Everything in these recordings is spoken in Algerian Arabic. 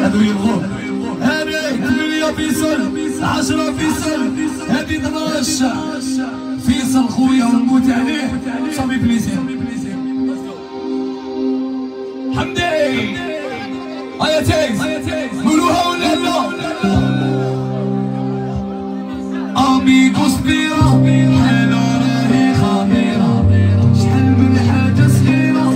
هذو يبغوك. هذه 8 فيصل، 10 فيصل، هذه 12 فيصل خويا ونموت عليه، ça fait plaisir. حمدي هيا تيز قولوها ولا لا؟ اميغوس بيرا حالو راهي خطيرة، شحال من حاجة صغيرة.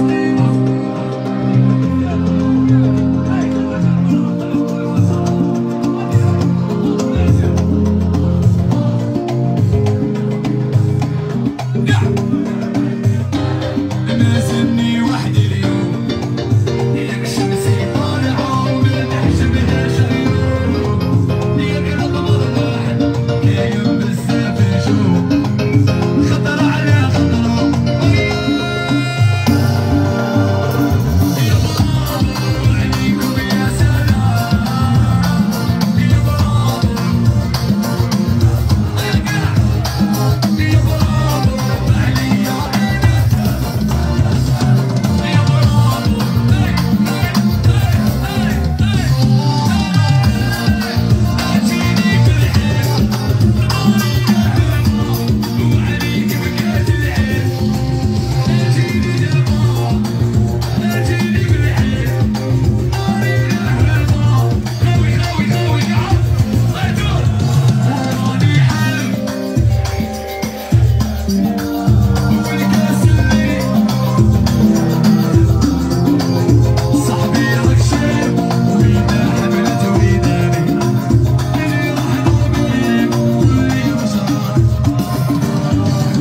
مازلني وحدي اليوم، ياك شمسي طالعة وما نحجبهاش اليوم، ياك القمر واحد كاين بزاف نجوم، خطرة على خطرة يا برافو عليكم يا سلام، يا برافو يا برافو عليا أنا، يا برافو. أجيني في الحيل وعليك بكات العين، أجيني دابا أجيني في الحيل، خاوي خاوي خاوي وراني حالم والكاس اللي صاحبي راك شايف، وإذا حملت وداني اللي راح نرميك قولي واش راك،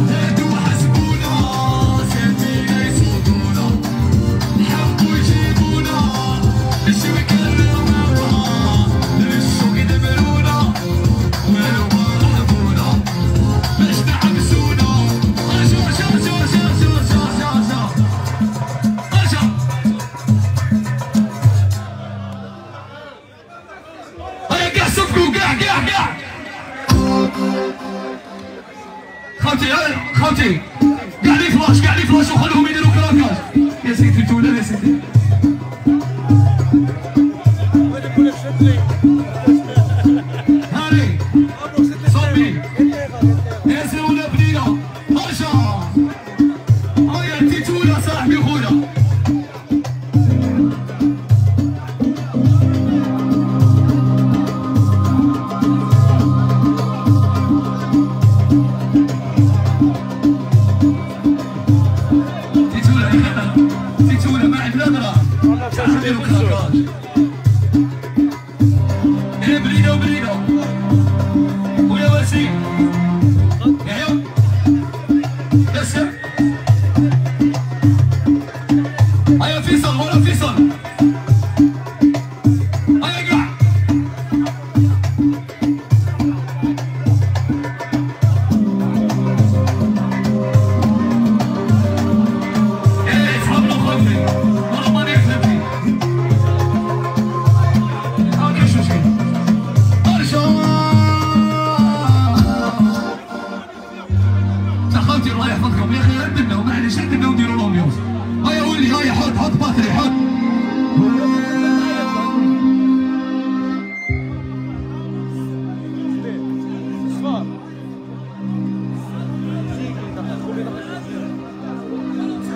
هادو حسبونا ساتينا يصودونا، حبوا يجيبونا الشبكة رماوها، للسوق يدمرونا والو ما رحبونا باش نحبسونا. ارجع ارجع ارجع ارجع ارجع ارجع ارجع ارجع. هيا كاع صفقوا كاع كاع كاع. خوتي هيا خوتي كاع les flashs كاع les flashs وخلوهم يديروا craquage. يا سيدي انتو يا سيدي. هاري صبي ياسر ولا بنينة ارجع. هيا تيتولا صاحبي خويا. تيتولا تيتولا ما عندنا دراهم نديرو craquage. إيه بلينا وبلينا خويا واسي يحيى ياسر. هيا فيصل ورا فيصل. هيا كاع إيه صحابنا خوتي والله ماني فهمتي. ها كاش مشكل. ارجع خوتي الله يحفظكم يا اخي، عندنا ومعليش عندنا ونديروا l'ambiance. هيا ولي هيا حط حط batterie حط.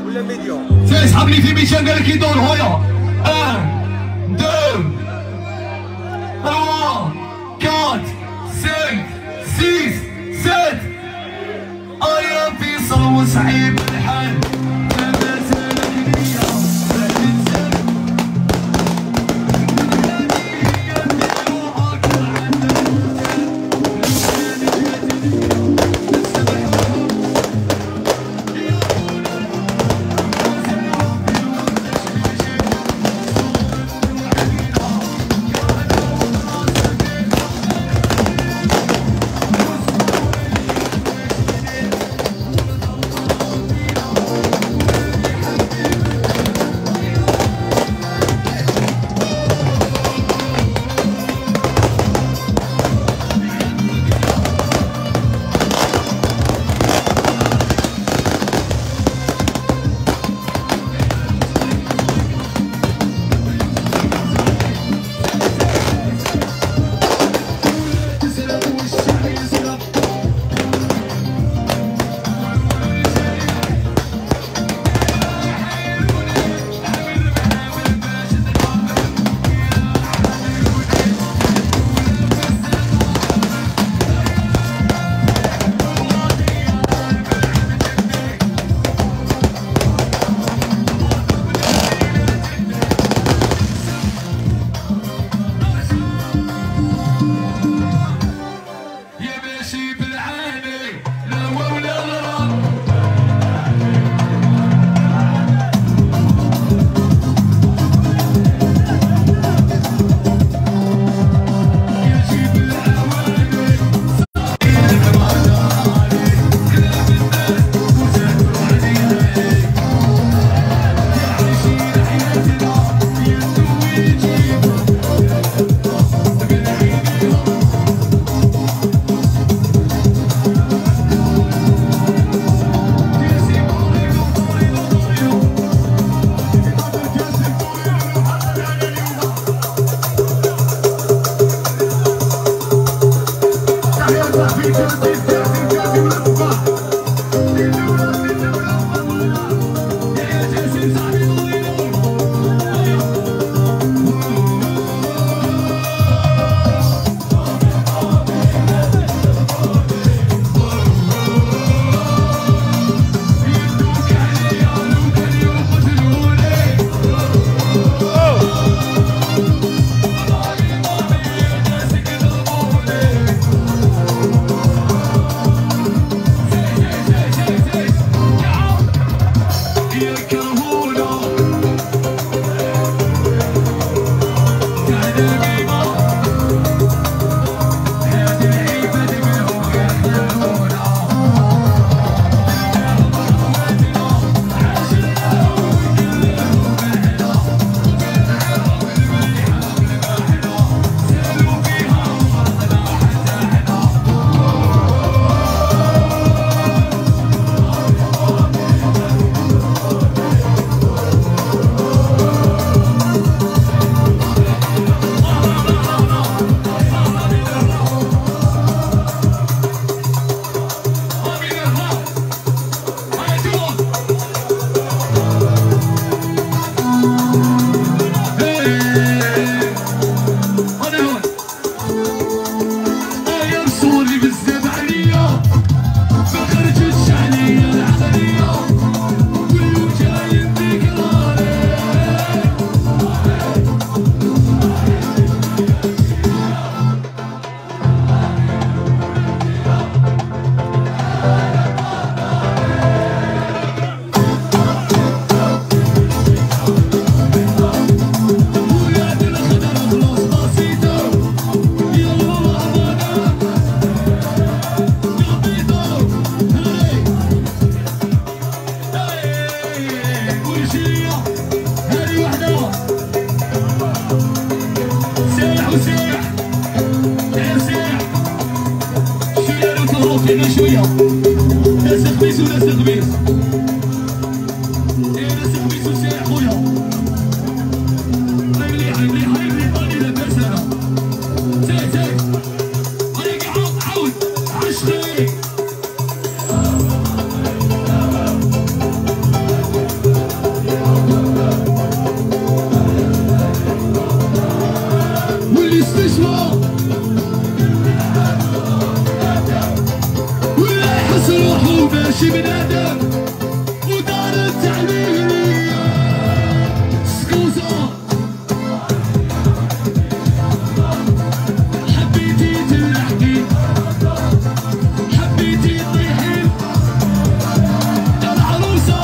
ولا ميديوم. سي صحاب لي في ميشان قال لك يدور. هيا 1 2 3 4 5 6 7. هيا فيصل وصعيب الحال مازالك ليا ما تنساك، شوية ناس خميس وناس خميس، ناس خميس وسيح خويا. هاي مليحة مليحة مليحة، راني لاباس انا. سير سير هاي عاود عاود عشقي. واللي استشفى روحو ماشي بنادم ودار التعليم سكوزا. حبيتي تلحقي حبيتي تطيحي العروسة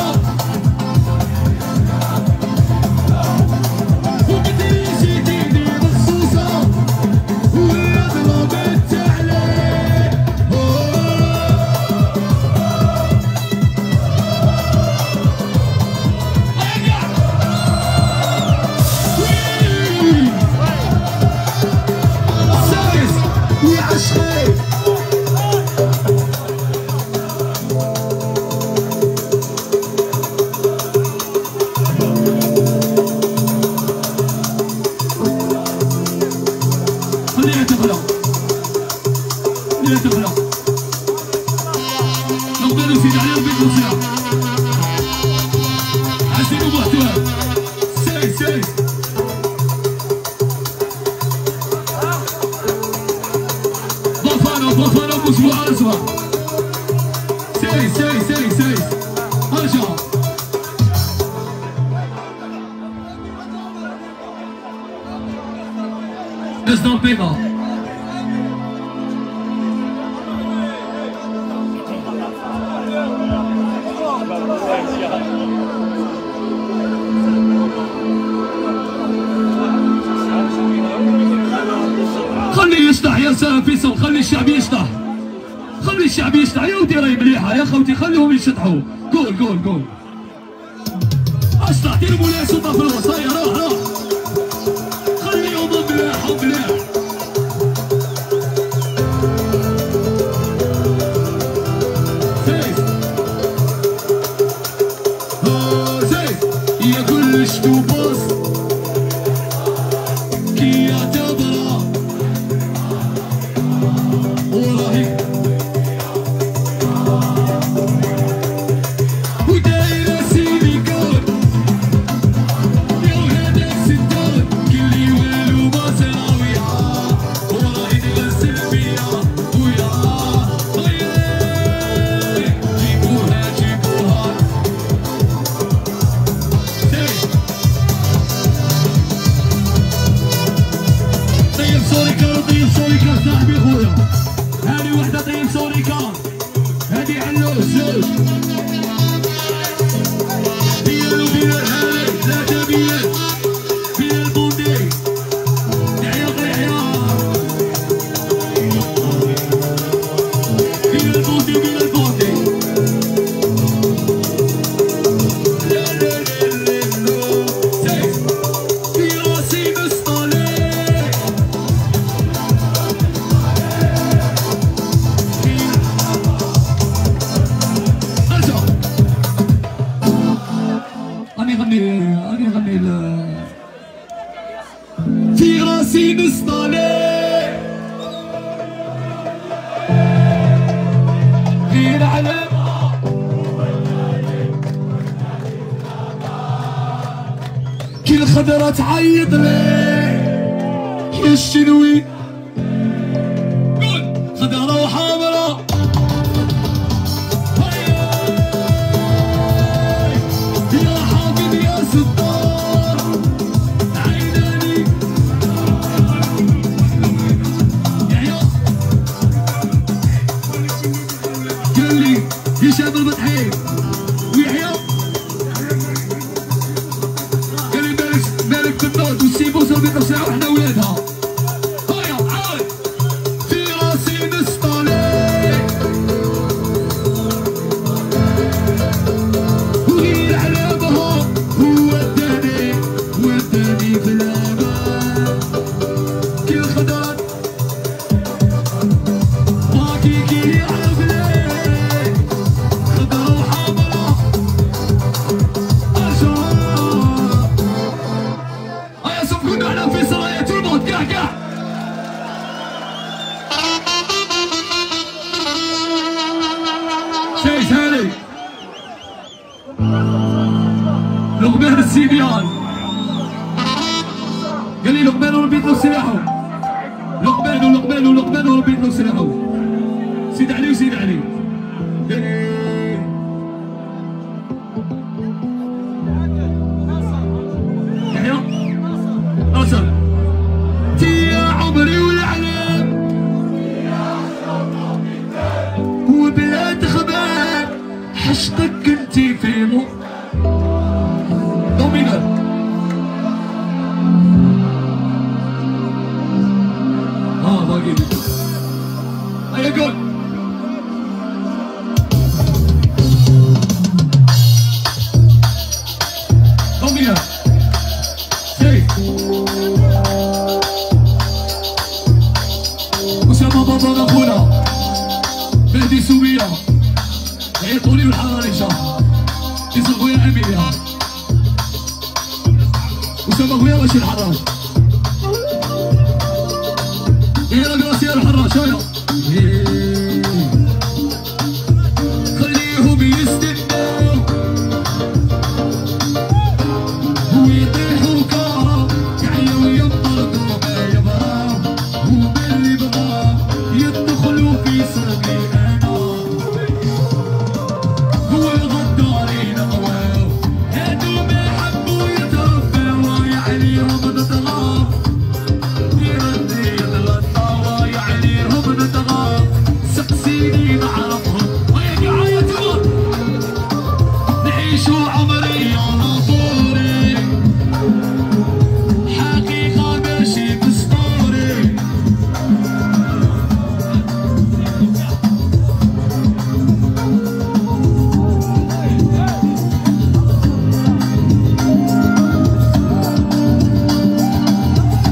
وقدري جيتيني مخصوصة ولا ضربت عليك. خليها تغلى خليها تغلى. نقبلوا سيدي علي ربي توسع عسير ومحتوى. ساي ساي بوفانو بوفانو بوسبوع أسوأ. ساي ساي ساي ساي أرجع. ناس دار البيضاء. خليه يشطح يا سلام فيصل، خلي الشعب يشطح، خلي الشعب يشطح يا ودي راهي مليحة يا خوتي، خليهم يشطحوا. قول قول قول اشطح، دير مولاي سلطة في الوسط. هيا روح روح، خليهم مليح مليح. سيف سيف يا كلش توباس كي يعتبر وراهي ودايرة سيليكون يا وهذاك ستون كلي والو ما سراوية وراهي تغسل بيا ويا جيبوها جيبوها. طيب سوريكان طيب سوريكان صاحبي خويا، هذه وحدة طيب سوريكان، هذه علوش زوج بيا وبيا الهالي ثلاثة بيا بيا البوندي في راسي نسطالي غير على كي الخضرة تعيط لي يا الشنوي قول خضرة وحمرة يا حافظ يا ستار عيناني يا قال لي هشام البطحي ويحيى قال لي مالك بالنوت والسيبوس ربي ساعة وحنا ولادها. هيا عاود في راسي نسطالي وغير على بها هو الداني والداني في الأمان كي الخضر باكي كي يعرف ليه خضرة وحمرا أشهر. هيا صفقونا على فيصل هيا تربط كاع كاع. شيش هاني لقمان السيبيان قال لي لقمان وربيت له سلاحه. لقمان ولقمان ولقمان وربيت له سلاحه. سيد علي وسيد علي. يحيى ناصر يا عمري والعلم وبلا تخبان حشتك كنتي في مو دومينر. باقي هيا قول دومينر سي أسامة بابا أخونا مهدي سومية عيطولي والحراريشة يصل خويا أمينيا أسامة خويا ماشي الحراش يا راسي الحراش هيا خليهم يستناو ويطيحوا كارا يعيوا ينطلقوا ما يبغاو وباللي بغاو يدخلوا في سرقي انا هو الغدارين قواو هادو ما حبوا يترباو يا عليهم نتغاو يا عليهم نتغاو سقسيني نعرفهم ويا قاعد نعيشوا عمري على طوري حقيقة ماشي بسطوري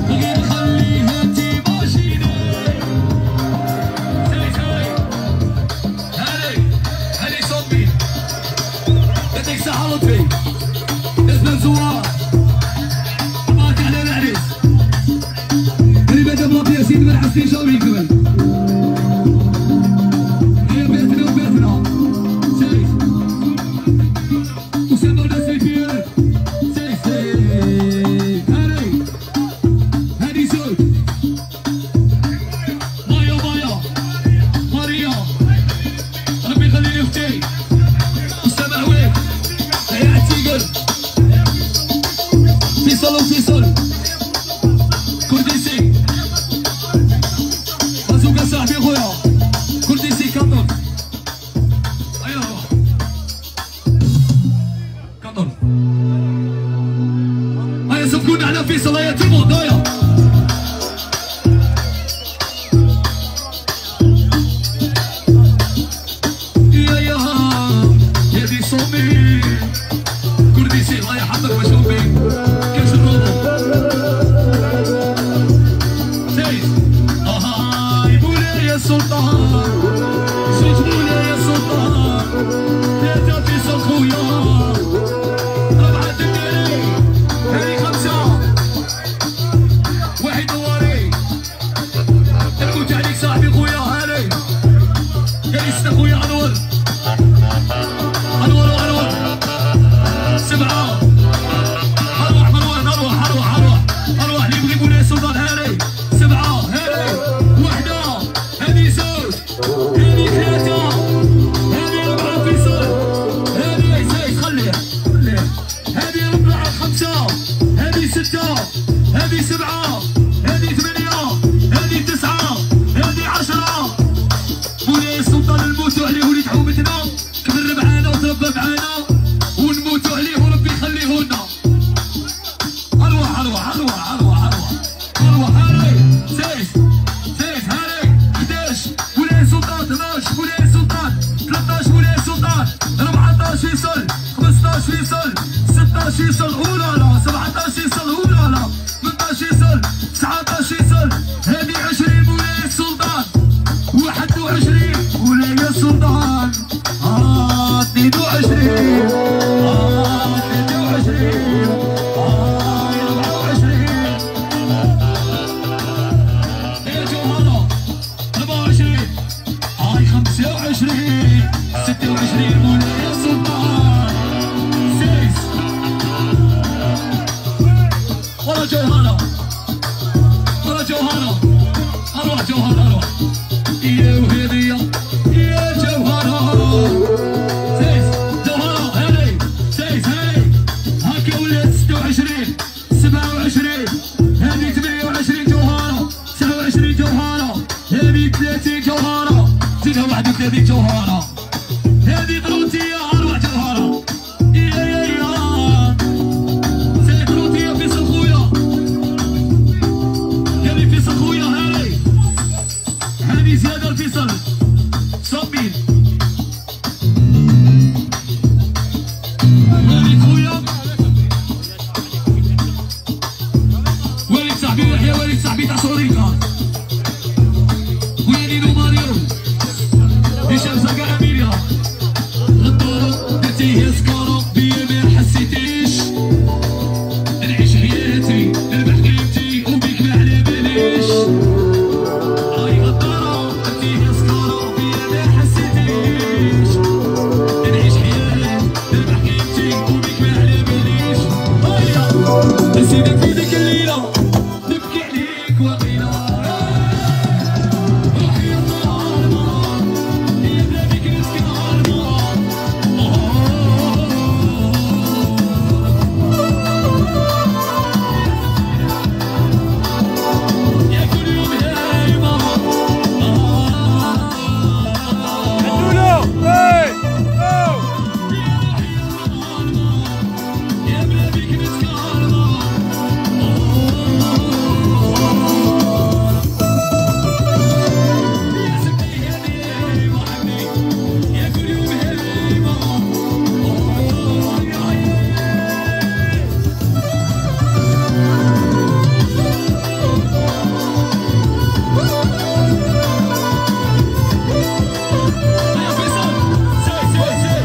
غير خليها تيماجيني. هالي هالي صبي يعطيك الصحة لطفي لازم زوار مبارك على العريس اللي بدا بلاطي ياسين بن حسين جاوي قبل هيا بيتنا وبيتنا سيف أسامة وناس في سيف سيف هاني هاني زوج مايا مايا ماريا ربي يخليني اختي أسامة عويد هيا عتيقل فيصل وفيصل كرديسي السلطان هذه 7 هذه 1 هذه 2 هذه 3 هذه 4 فيصل هذه 6 خليها خليها هذه 4 5 هذه 6 هذه 7 هذه 8 هذه 9 هذه 10. مولاي السلطان نموتوا عليه وليد حومتنا كبر معانا وتربى معانا ونموتوا عليه وربي يخليه لنا. اروح اروح اروح اروح اروح اروح هاري 6 6 هاري 11 مولاي السلطان 12 مولاي السلطان 13 مولاي السلطان 14 فيصل 15 فيصل 16 فيصل اولا لا 17 فيصل اولا لا 18 فيصل 19 فيصل هذه 20 مولاي السلطان 21 مولاي السلطان 22 23 24 يا جوهرة 24 هاي 25 26 مولاي السلطان 6 ورا جوهرة ورا جوهرة اروح جوهرة اروح يا وهدية يا جوهرة 6 جوهرة هذه 6 هذه هاكا ولات 26 27 هذه 28 جوهرة 29 جوهرة هذه 30 جوهرة زيدها 31 جوهرة هذه طروتية اروح جوهرة يا يا يا زيد طروتية فيصل خويا هذه فيصل خويا هذه هذه زيادة الفيصل صمين وليد خويا وليد صاحبي يحيى وليد صاحبي تاع سوريكا خويا نينو ماريو هشام زكا اميليا غدارو درتيه سكارو بيا ما حسيتيش نعيش حياتي نربح قيمتي وبيك ما على باليش هاي غدارو درتيه سكارو بيا ما حسيتيش نعيش حياتي نربح قيمتي وبيك ما على باليش هيا نسيتك في ديك الليلة نبكي عليك وقيلة روحي يا النهار يا بلا بيك نسكن هربان يا كل يوم هايمة يا بلا بيك نسكن هربان يا سبني يا محمد يا كل يوم هايمة يا فيصل سي سي سي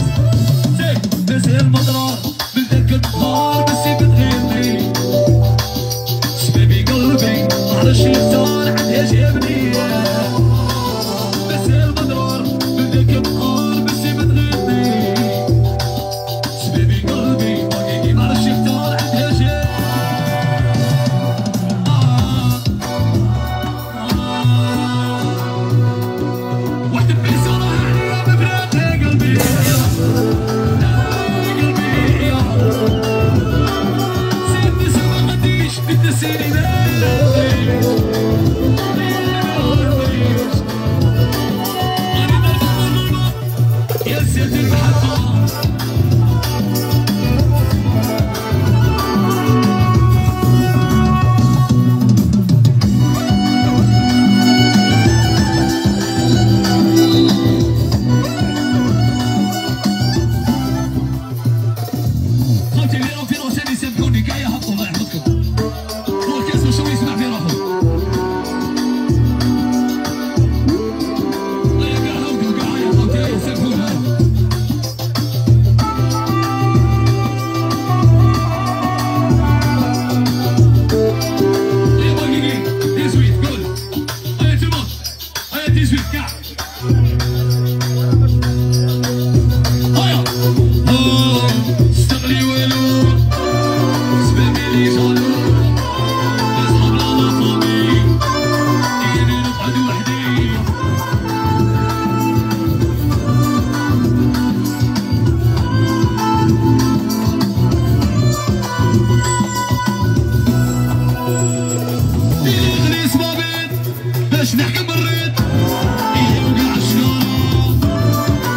سي بس المطرة من ذاك النهار بس بتغيبني شبابي قلبي معرفش يختار عندها جابني بس المضرار من ذاك النهار بس بتغيبني شبابي قلبي معرفش يختار عندها جابني واحد بيسرة عليا ببرادها قلبي قلبي سيدي سما غديش تنسيني ما باش نحكم الريط. يا وقع الشكارة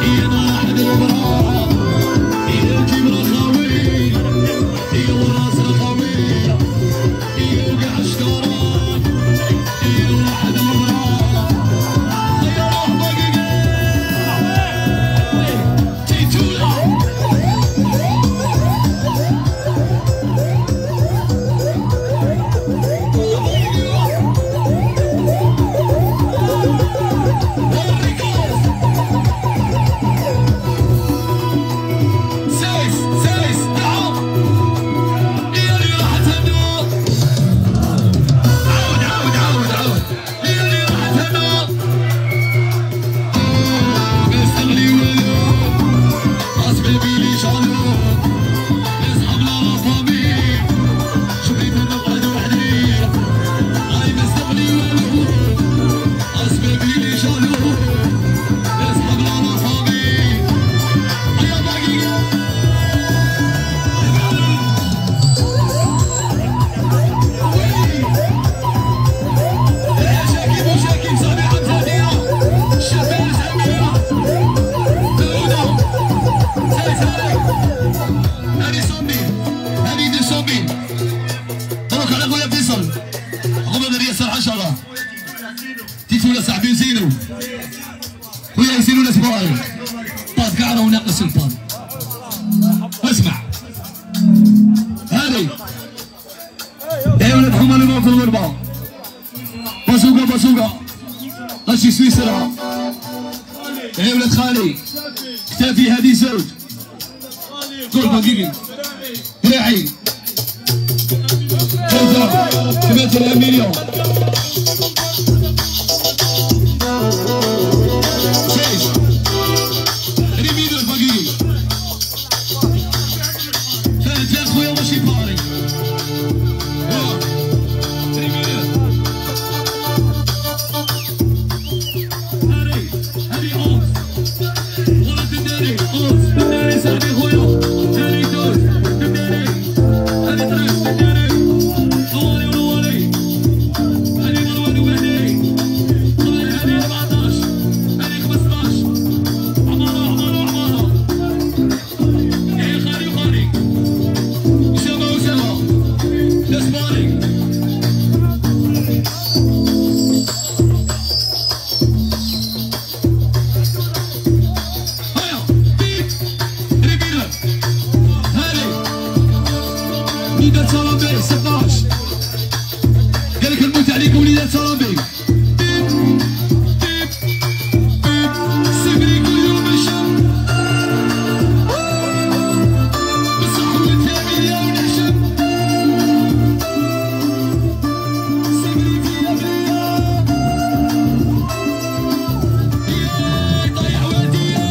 يا واحد الغبرة يا الجيب رخاوي يا والراس رخاوي يا وقع الشكارة يا واحد الغبرة يا روح باقي تيتولا. تيتولا صاحبي وزينو خويا يزينو ولا سباعي باد كاع راهو ناقص الباد. اسمع هذه يا ولاد حمى اللي في الغربة بازوكا بازوكا غاشي سويسرا يا ولاد خالي كتافي هذه زوج قول باقيقي دراعي 3 مليون. وليدات سرابي 16 قال لك نموت عليكم وليدات سرابي. بيب بيب بيب سبري كل يوم الشم بصح والفاميليا ونحشم سبري فيا فيا يا طيح وديا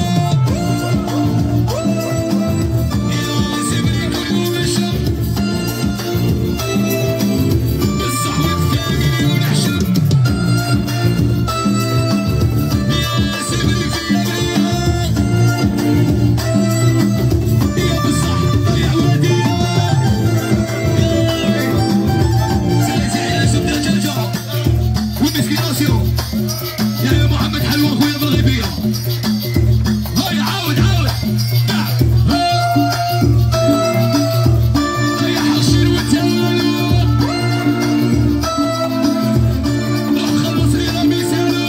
يا سبري كل يوم الشم يا محمد حلوة اخويا بالغيبية. هاي عاود عاود يا حشير وتالو روح خلص لي رميسالو.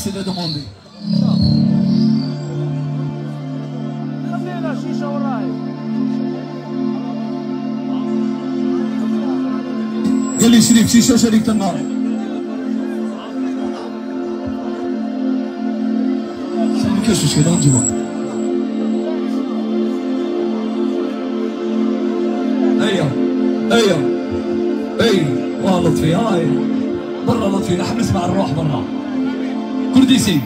Merci de demander. خلينا شيشة وراي. قال لي شريف شيشة شريكة النار. ما كاينش مشكل نجيبها. هيا هيا هيا واه لطفي هاي برا لطفي نحب نسمع الروح برا. كرديسي.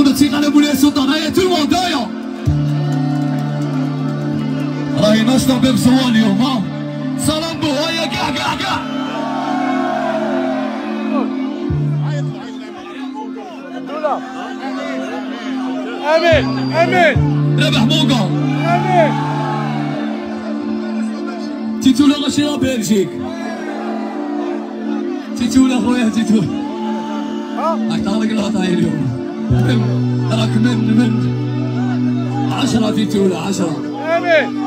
عطونا تصيق على مولاي السلطان. هيا tout le monde هيا. راهي ناشطة باب زوال اليوم ها. سلامبو هيا كاع كاع كاع. امين امين. ربح بوكا. امين. تيتولا غاشي لا بلجيك. تيتولا خويا تيتولا. راك طالق العطايا اليوم. راك من 10 تيتولا 10. امين.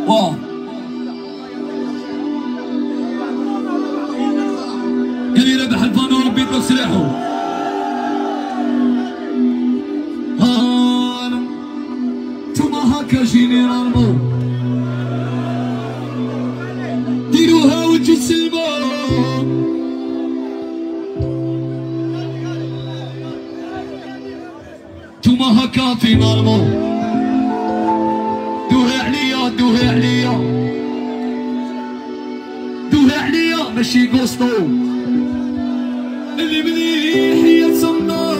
واه قال لي ربح الفانو ربي يطلق سلاحو. هانا نتوما هكا généralement ديروها وتجي تسلمو. نتوما هكا finalement دوها عليا دوها عليا دوها عليا ماشي costaud اللي مليح يتصنع.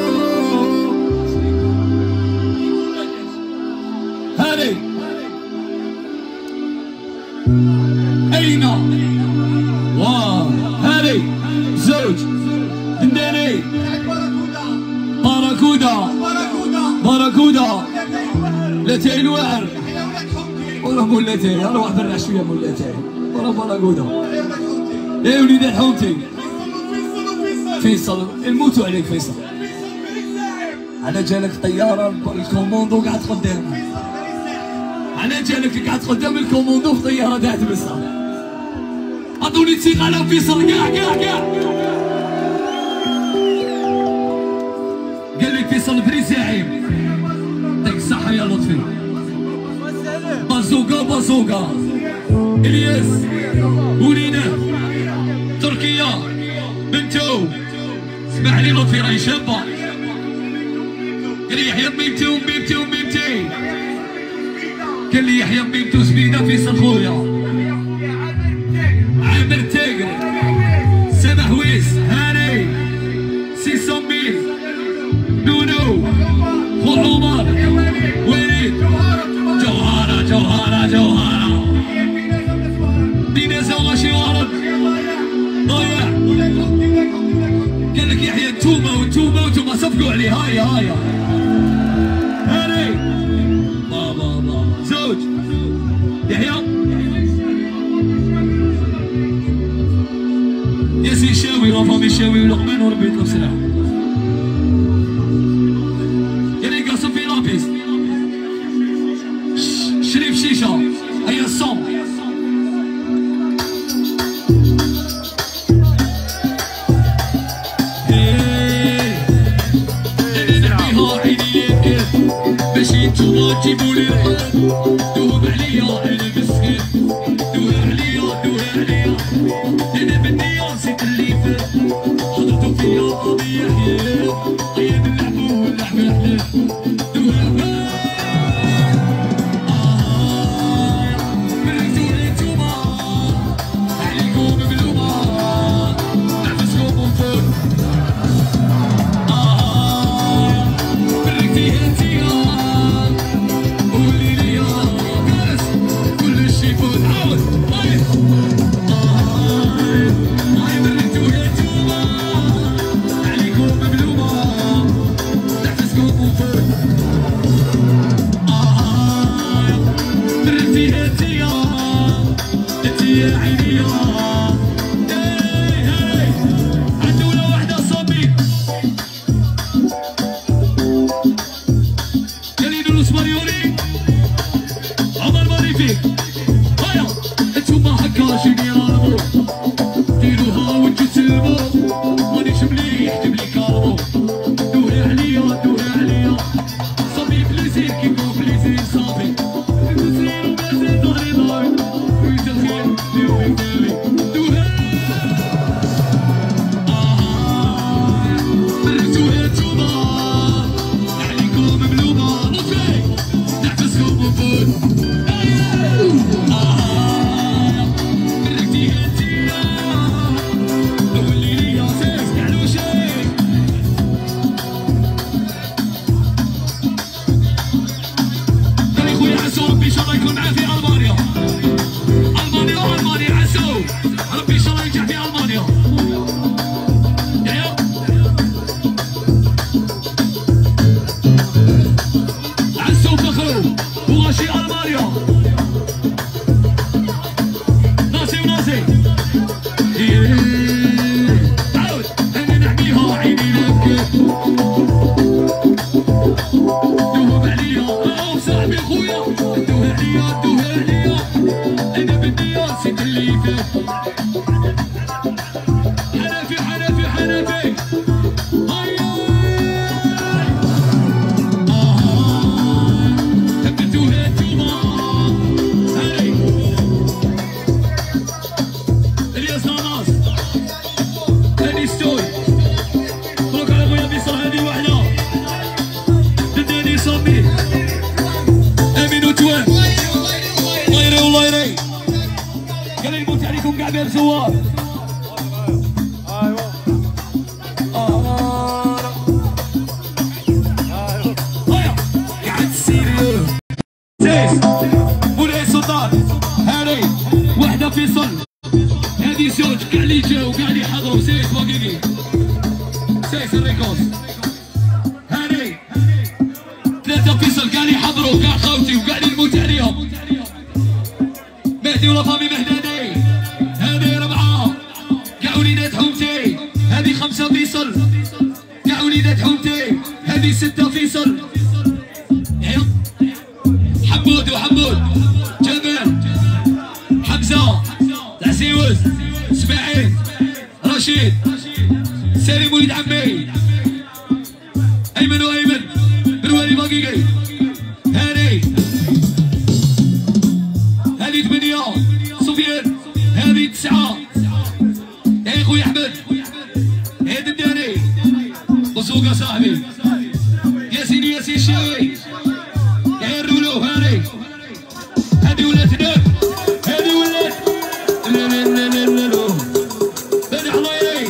هاني أين واه هاني زوج دنداني باراكودا باراكودا لاتاي الواعر وراه مولاتاي. اروح برع شوية مولاتاي وراه باراكودا. يا وليدات حومتي فيصل الموتوا عليك فيصل. على جالك طيارة الكوموندو قعدت قدام. على جالك قعدت قدام الكوموندو في طيارة تاع تبسه. عطوني تصيق على فيصل كاع كاع كاع. قال لي فيصل بري زعيم. يعطيك الصحة يا لطفي. بازوكا بازوكا الياس ولينا تركيا بنتو. اسمح لي لطفي راهي شابه. قال لي يحيى ميمتي وميمتي وميمتي. قال لي يحيى ميمتو زبيده فيصل خويا. عامر تاجر سامح ويس هاني 600 mille نونو خو عمر وليد جوهرة جوهرة جوهرة دينا زوغاشي ورد ضيع. قال لك يحيى نتوما ونتوما ونتوما صفقوا عليه. هاي هاي هاني بابا بابا زوج يحيى ياسين شاوي la famille شاوي ولقمان وربي يطلب سلاح. قال لي قاسم في la piste شريف شيشة هيا الصوم. ماشي نتوما تجيبولي الرقاد دوب عليا انا مسكين دوها عليا دوها عليا انا بالنية نسيت اللي فات حضرتو فيا قضية حياة هيا نلعبو ونلعبو حلال دوها مرقتوني نتوما عليكم ملومة نعفسكم ونفوت. مرقتيها انتيا قولي لي يا كاس كل شافي. هبتوها انتوما. هاي الياس ناص هاني ستوي. مبروك على خويا فيصل، هذه وحده. دداني صمي امين وتوان. الله يري والله يري. قال لي نموت عليكم كاع باب زوار. ايوا قعد سيريو سيس مولاي سلطان. هاني وحده فيصل، هذه زوج. كاع اللي جاو كاع اللي حضروا. سيس باقيقي سيس الريكوس. هاني ثلاثة فيصل، كاع اللي حضروا كاع خاوتي وكاع اللي نموت عليهم. مهدي ولا فامي مهداني. هذه ربعة كاع وليدات حومتي. هذه خمسة فيصل كاع وليدات حومتي. هذه ستة فيصل. حمود وحمود جمال حمزة العسيوز اسماعيل رشيد سالم وليد عمي ايمن وايمن بروالي باقيقي. هاني هذه 8 سفيان. هذه 9 يا خويا احمد. هذا الداني وسوق صاحبي ياسين ياسين الشاوي يا الرولو. هاني هذه ولات ناب، هذه ولات لا لا لا لا لا لا بني حضيري.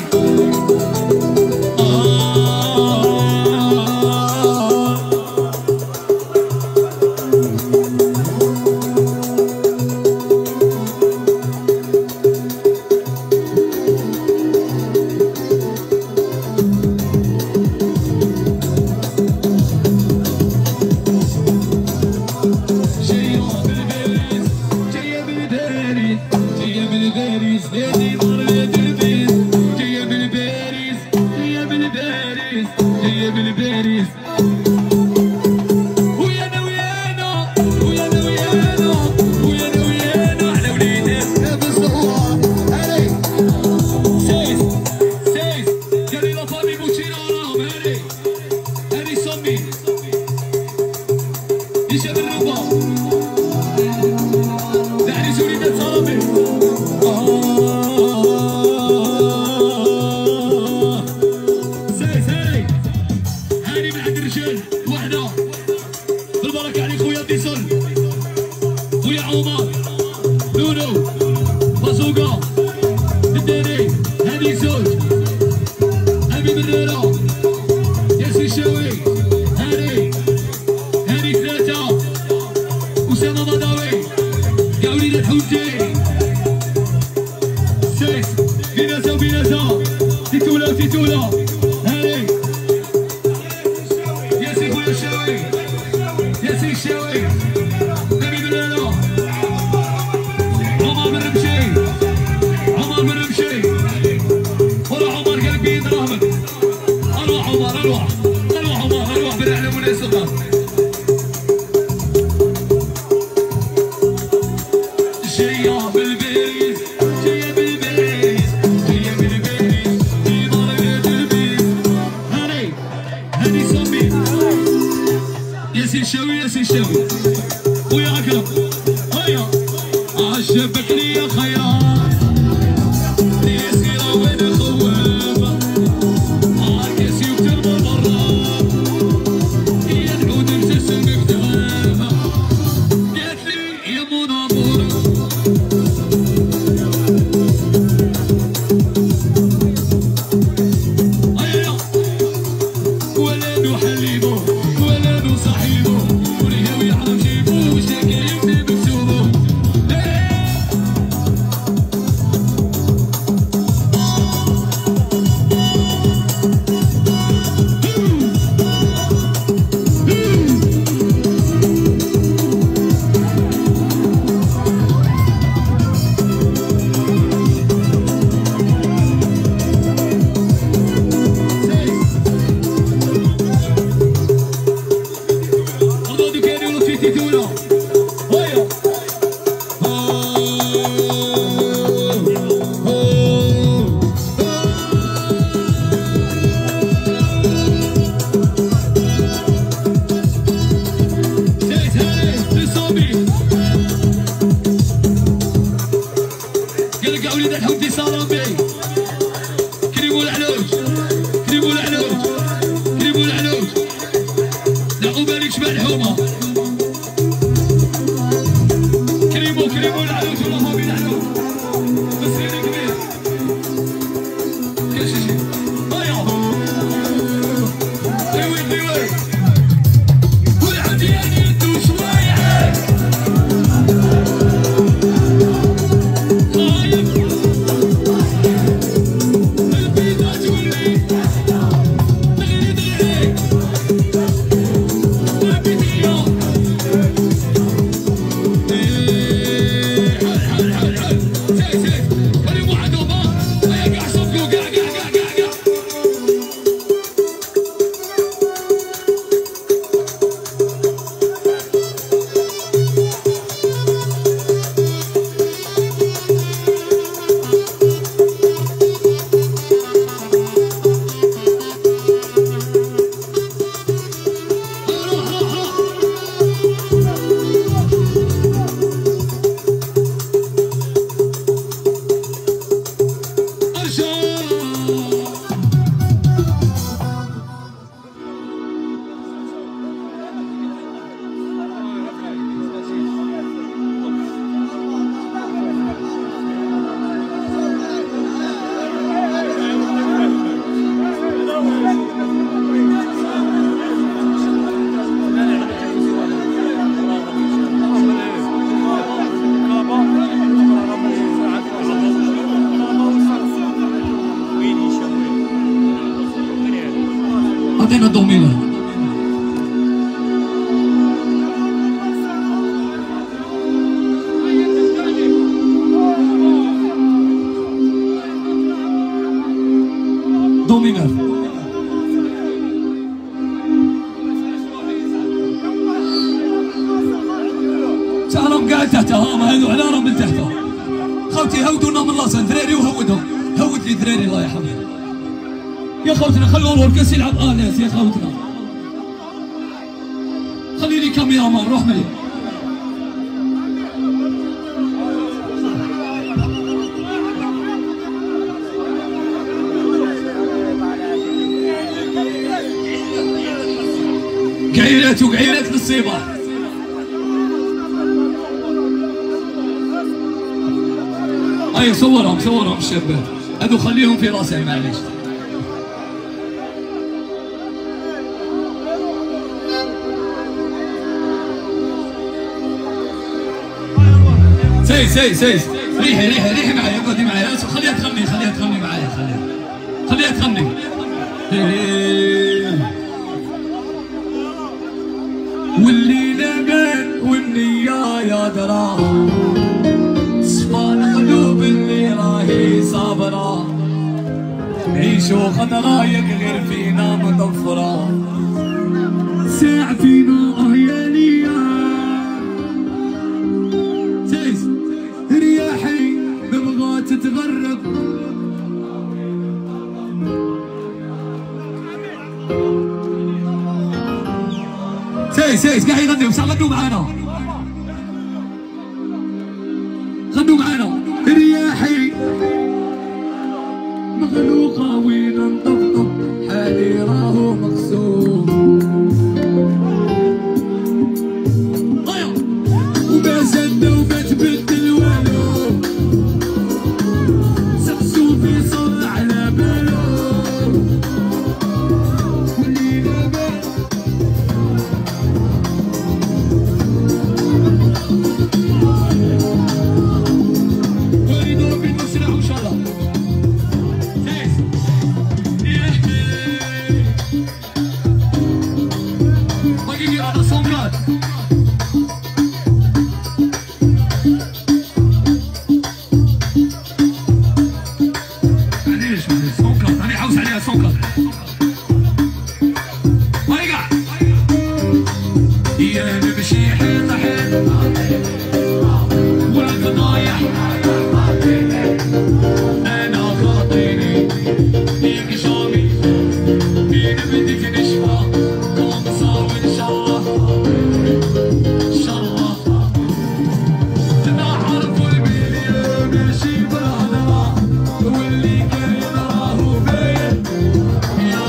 ولا نحلبه ولا نصاحبه ولهوي عرب. عطينا do mineur. Do mineur. راهم قاعد تحت، هاهم هذو على راهم من تحت. خوتي هودونا من la scène دراري وهودهم، هود لي دراري الله يحفظهم. يا خوتنا خلوا l'orchestre يلعب à l'aise يا خوتنا. خلي لي كاميرامان روح ملي. قعيرات وقعيرات للصباح. اي صورهم صورهم الشباب هذو خليهم في راسي معليش. سي سي سي ريحي ريحي ريحي معايا، اقعدي معايا، خليها تغني خليها تغني معايا، خليها خليها تغني. واللي لبن والنية يا درا صفا القلوب اللي راهي صابرة، عيشو خضرايك غير فينا مطفرة، ساع فينا يا ليا تيس رياحي نبغى تتغرب. سيس سيس قاعد يغنيو، بصح غنوا معانا غنوا معانا. رياحي مغلوقة وين نطبطب حالي راهو مقسوم، وما زلنا وما تبدل والو، سقسو في صل على بالو، واللي لاباس ويدور بينا سلاح ان شاء الله. معليش معليش 104 راني حوس عليها 104. هاي قاع يا نمشي حيط حيط والفضايح انا خاطيني ليك jamais مين بدك نشفى comme ça وان شاء الله ان شاء الله نعرفوا ال milieu ماشي بالهضره، واللي كاين راهو باين يا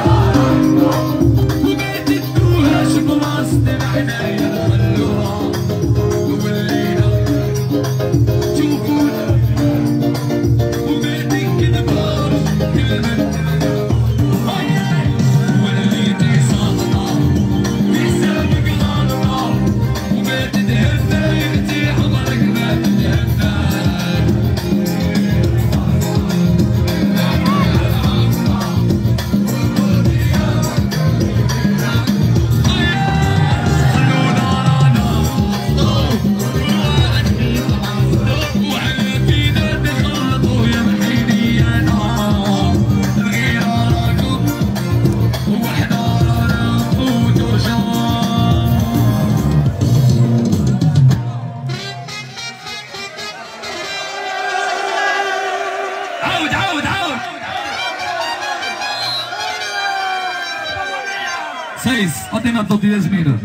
عليكم وما تدوهاش بلاصة العناية خلوها ولينا شوفونا وما تكذبوش كلمة وليتي ساقطة في حسابك غلطة وما تتهنى يا عمرك ما تتهنى. عاود عاود عاود سايس عطينا الضوء يا زميلة.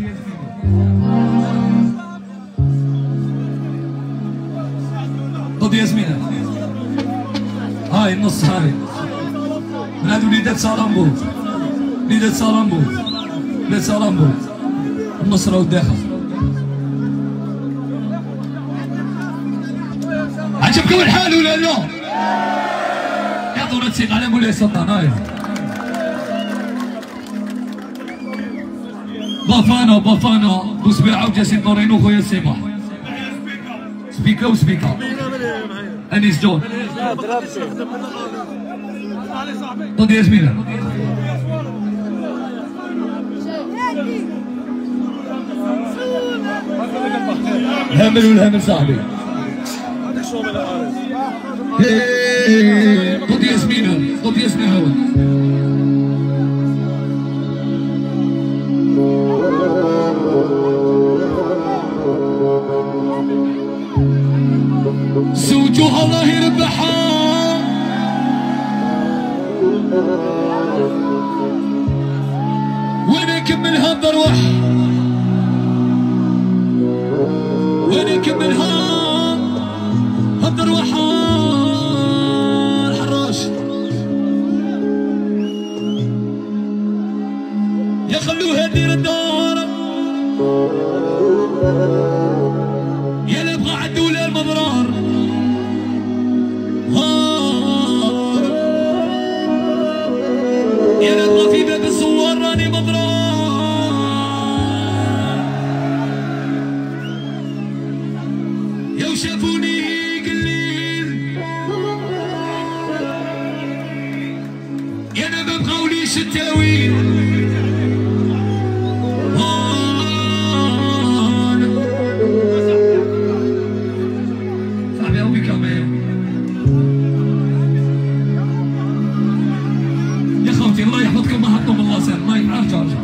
ضد يا زميلة هاي النص هاي من هاد وليدات سالامبو، وليدات سالامبو، وليدات سالامبو النص راهو داخل. عجبكم الحال ولا لا؟ يعطونا تسيق على مولاي سلطان. هاي بافانا بافانا بوسبيعة وجاسم نورينو خويا سيما سبيكا وسبيكا انيس جون ضد يا زميلة. الهمل والهمل صاحبي. ضد يا زميلة، ضد يا زميلة هو. زوجها الله يربحها وانا كملها بروح، وانا كملها بروح الحراش يا خلوها دير الدار يا لا بغى عدو المضرار. يا لا بغى في باب الزوار راني مضرار. يا وشافوني قليل يا انا ما بغاوليش التاويل. يا خوتي الله يحفظكم ما حطوا من الله سهل. الله ارجع ارجع.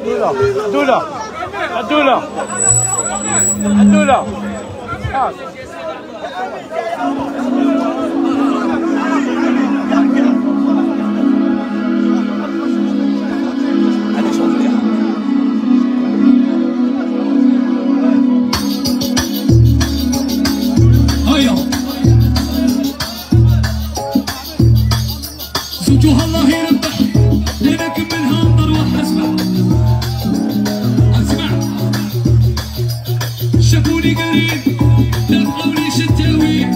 دولة دولة دولة زوجها الله يربح لنا كملها نروح. اسمع اسمع شافوني قريب لا بقاوليش التاويل.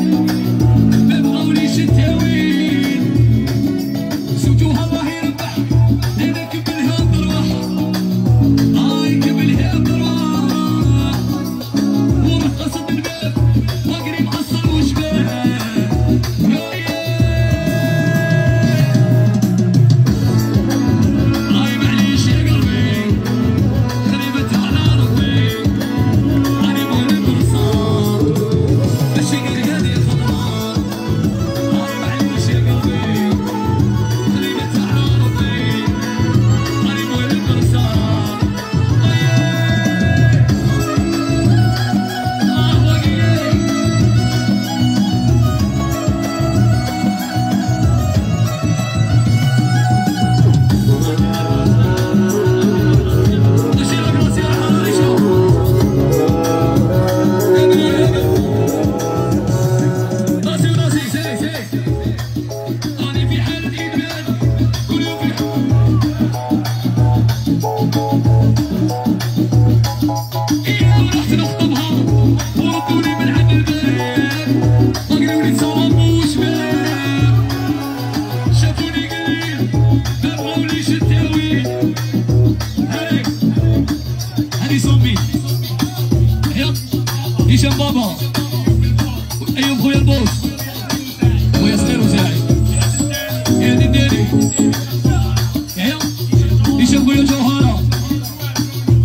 خويا جوهرة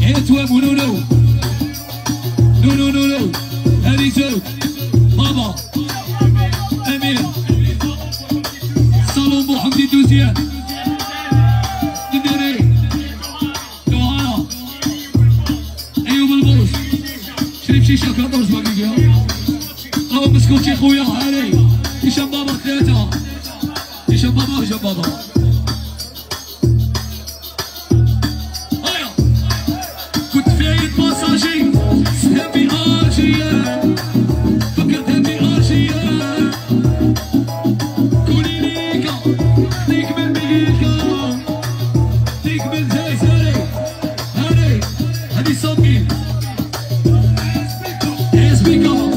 يا تواب ونونو نونو نونو هذه زوج بابا أمير صالون بوحمدي دوزيان الدري جوهرة أيوب البرج شريف شيشة 14 باقي أو مسكوتي خويا هاني هشام بابا 3 هشام بابا هشام بابا هيا كنت فايت باساجي سهمي ارجيا فكرت همي ارجيا كولي ليكا ديك من ميكا ديك من زايزاري هاني هادي صوبي اسبيكا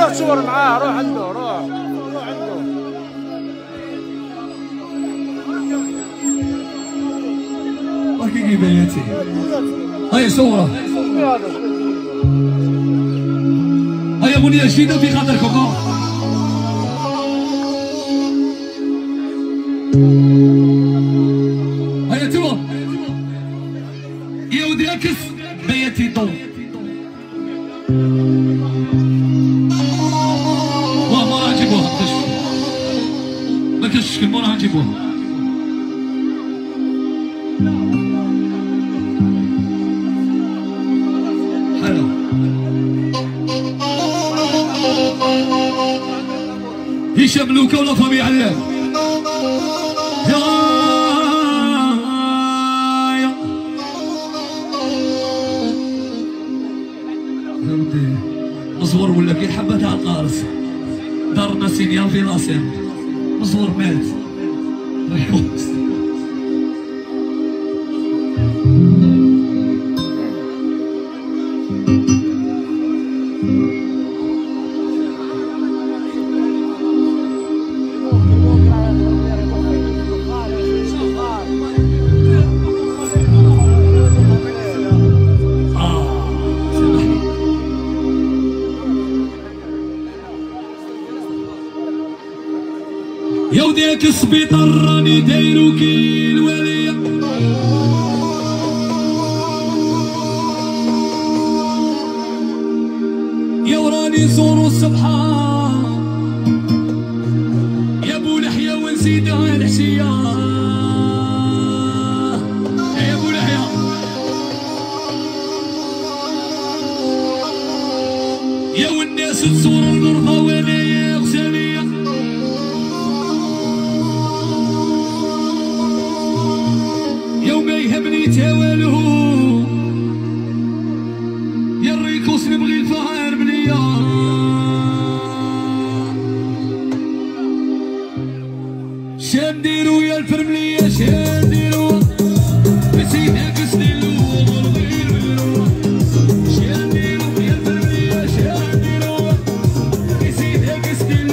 روح صور معاه، روح عنده، روح عنده. حقيقي بيتي هيا صورة هيا أغنية جديدة في خاطركم. هيا توا يا ودي عكس بيتي طو واه ما راح نجيبوها ما كاش شكل ما راح نجيبوها. هشام لوكا ولا فامي علام يا القارص دارنا signal في la scène مزور مات ريكوس. يا وديك السبيطار راني دايرو كي الولية يا وراني زورو الصبحة يا بو لحية ونزيدها الحشية يا بو لحية يا والناس تزور المرضى وانا يا غزالية يوم يهمني تاواله يا الريكوس نبغي الفهار منيا شنديرو يا الفرملية شنديرو نسيتك سنين شنديرو يا الفرملية شنديرو نسيتك سنين.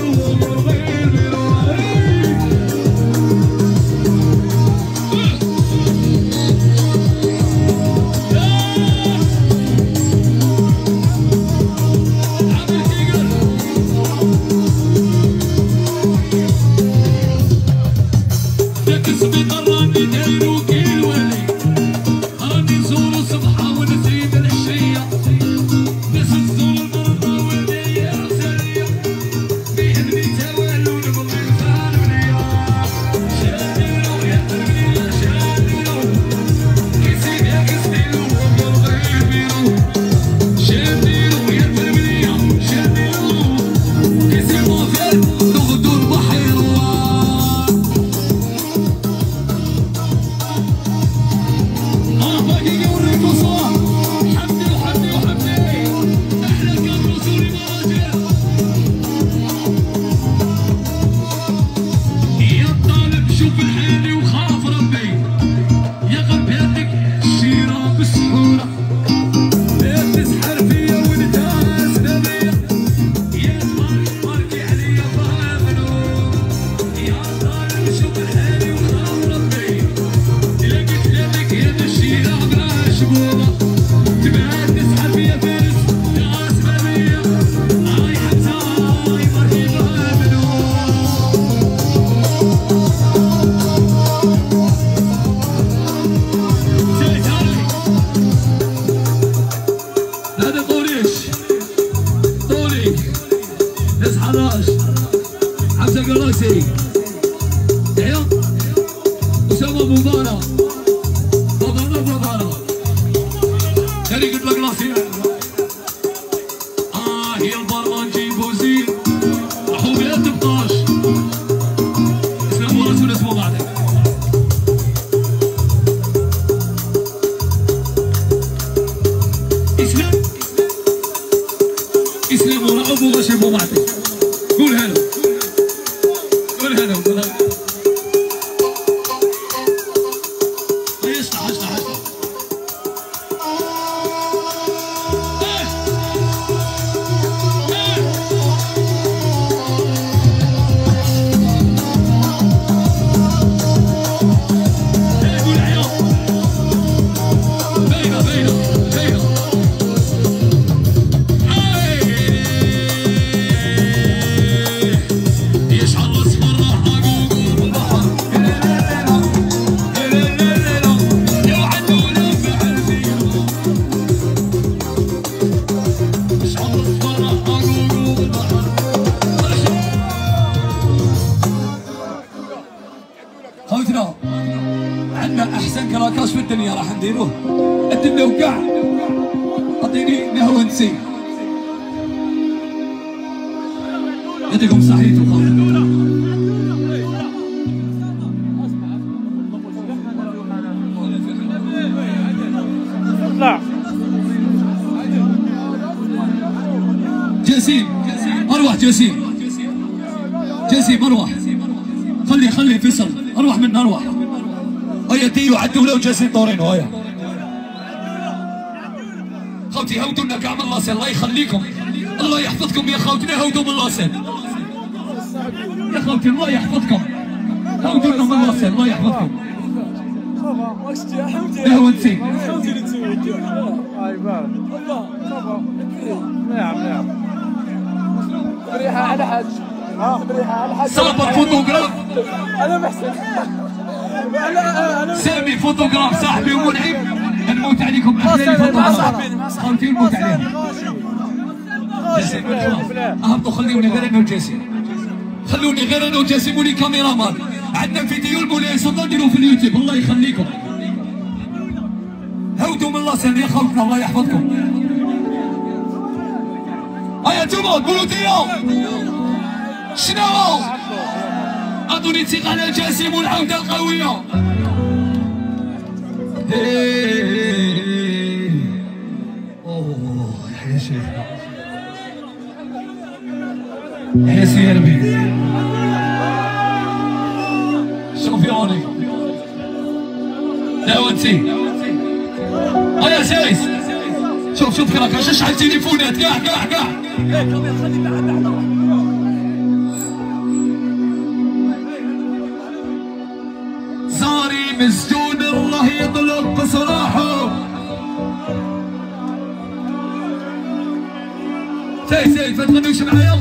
خوتنا عندنا احسن كراكاش في الدنيا راح نديروه الدنيا وكاع اعطيني نهو نسي يعطيكم صحيتو خوتنا. جاسين اروح جسيم، جسيم اروح، خلي خلي فيصل اروح من اروح. هيا ديروا على الدولة وجاسم طورينو. هيا خوتي هودوا لنا كاع من la scène، الله يخليكم، الله يحفظكم يا خوتنا، هودوا من la scène يا خوتي، الله يحفظكم، هودوا لنا من la scène، الله يحفظكم. لا انتي بريحه على حاج، بريحه على حاج. صابر فوتوغراف، انا محسن، انا سامي فوتوغراف صاحبي ومنعم، نموت عليكم احلى فوتوغراف خوتي، نموت عليهم. اهبطوا خليوني غير انا وجاسم، خلوني غير انا وجاسم و les caméramans. عندنا فيديو المولاي سلطان نديرو في اليوتيوب، الله يخليكم. هودوا من la scène يا خوتنا، الله يحفظكم. هيا انتوما قولوا ديو شنو؟ اعطوني ثقة على جاسم والعودة القوية. اوه يا شيخ يا سيربي شوفيوني داوتي. هيا سايس شوف شوف كراك شحال تليفونات كاع كاع كاع. زاري مسجون الله يطلق بصراحة. سايس سايس ما تغنيوش معايا.